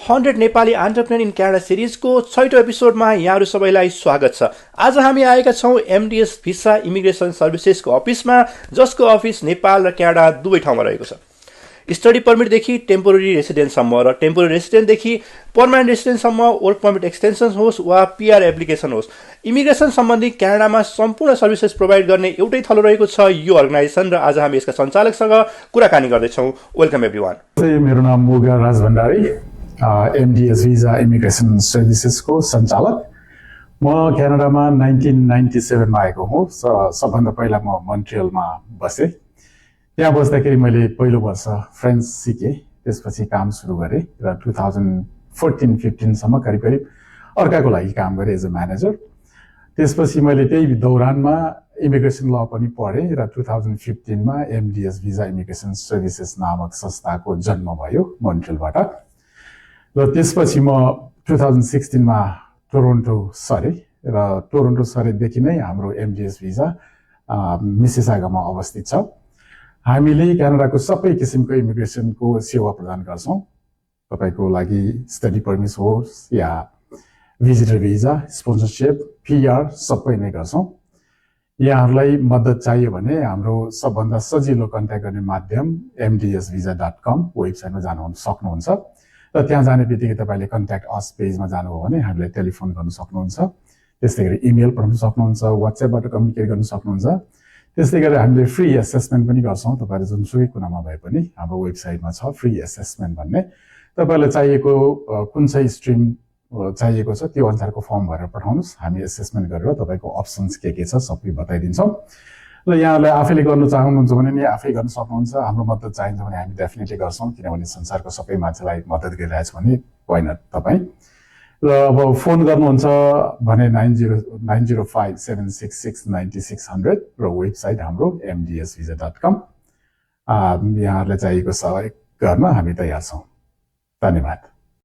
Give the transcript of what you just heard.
100 Nepali entrepreneur in Canada सिरिजको 6औं एपिसोडमा यहाँहरू सबैलाई स्वागत छ। आज हामी आएका छौँ एमडिएस भिसा इमिग्रेसन सर्भिसेसको अफिसमा, जसको अफिस नेपाल र क्यानाडा दुवै ठाउँमा रहेको छ। स्टडी पर्मिटदेखि टेम्पोररी रेसिडेन्टसम्म र टेम्पोररी रेसिडेन्टदेखि पर्मानेन्ट रेसिडेन्टसम्म वर्क पर्मिट एक्सटेन्सन होस् वा पिआर एप्लिकेसन होस्, इमिग्रेसन सम्बन्धी क्यानाडामा सम्पूर्ण सर्भिसेस प्रोभाइड गर्ने एउटै थलो रहेको छ यो अर्गनाइजेसन। र आज हामी यसका सञ्चालकसँग कुराकानी गर्दैछौँ। Welcome everyone. मेरो नाम मुगा राज भण्डारी, एमडिएस भिजा इमिग्रेसन सर्भिसेसको सञ्चालक। म क्यानाडामा 1997मा आएको हुँ। सबभन्दा पहिला म मोन्ट्रियलमा बसेँ। त्यहाँ बस्दाखेरि मैले पहिलो वर्ष फ्रेन्च सिकेँ, त्यसपछि काम सुरु गरेँ र 2014-15सम्म करिब अर्काको लागि काम गरेँ एज अ म्यानेजर। त्यसपछि मैले त्यही दौरानमा इमिग्रेसन ल पनि पढेँ र 2015मा एमडिएस भिजा इमिग्रेसन सर्भिसेस नामक संस्थाको जन्म भयो मोन्ट्रियलबाट। र त्यसपछि म 2016मा टोरोन्टो सरेँ र टोरोन्टो सरेदेखि नै हाम्रो एमडिएस भिजा मिसिसागामा अवस्थित छ। हामीले क्यानाडाको सबै किसिमको इमिग्रेसनको सेवा प्रदान गर्छौँ। तपाईँको लागि स्टडी पर्मिट होस् या भिजिटर भिजा, स्पोन्सरसिप, पिआर सबै नै गर्छौँ। यहाँहरूलाई मद्दत चाहियो भने हाम्रो सबभन्दा सजिलो कन्ट्याक्ट गर्ने माध्यम mdsvisa.com वेबसाइटमा जानु सक्नुहुन्छ र त्यहाँ जाने बित्तिकै तपाईँले कन्ट्याक्ट अस पेजमा जानुभयो भने हामीलाई टेलिफोन गर्न सक्नुहुन्छ। त्यस्तै गरी इमेल पठाउन सक्नुहुन्छ, वाट्सएपबाट कम्युनिकेट गर्न सक्नुहुन्छ। त्यस्तै गरी हामीले फ्री एसेसमेन्ट पनि गर्छौँ। तपाईँले जुनसुकै कुनामा भए पनि हाम्रो वेबसाइटमा छ फ्री एसेसमेन्ट भन्ने। तपाईँलाई चाहिएको कुन चाहिँ स्ट्रिम चाहिएको छ त्यो अनुसारको फर्म भरेर पठाउनुहोस्, हामी एसेसमेन्ट गरेर तपाईँको अप्सन्स के छ सबै बताइदिन्छौँ। र यहाँलाई आफैले गर्न चाहनुहुन्छ भने नि आफै गर्न सक्नुहुन्छ। हाम्रो मद्दत चाहिन्छ भने हामी डेफिनेटली गर्छौँ, किनभने संसारको सबै मान्छेलाई मद्दत गरिरहेछ भने होइन तपाईँ। र अब फोन गर्नुहुन्छ भने 9057669600 र वेबसाइट हाम्रो mdsvisa.com। यहाँहरूलाई चाहिएको सहयोग गर्न हामी तयार छौँ। धन्यवाद।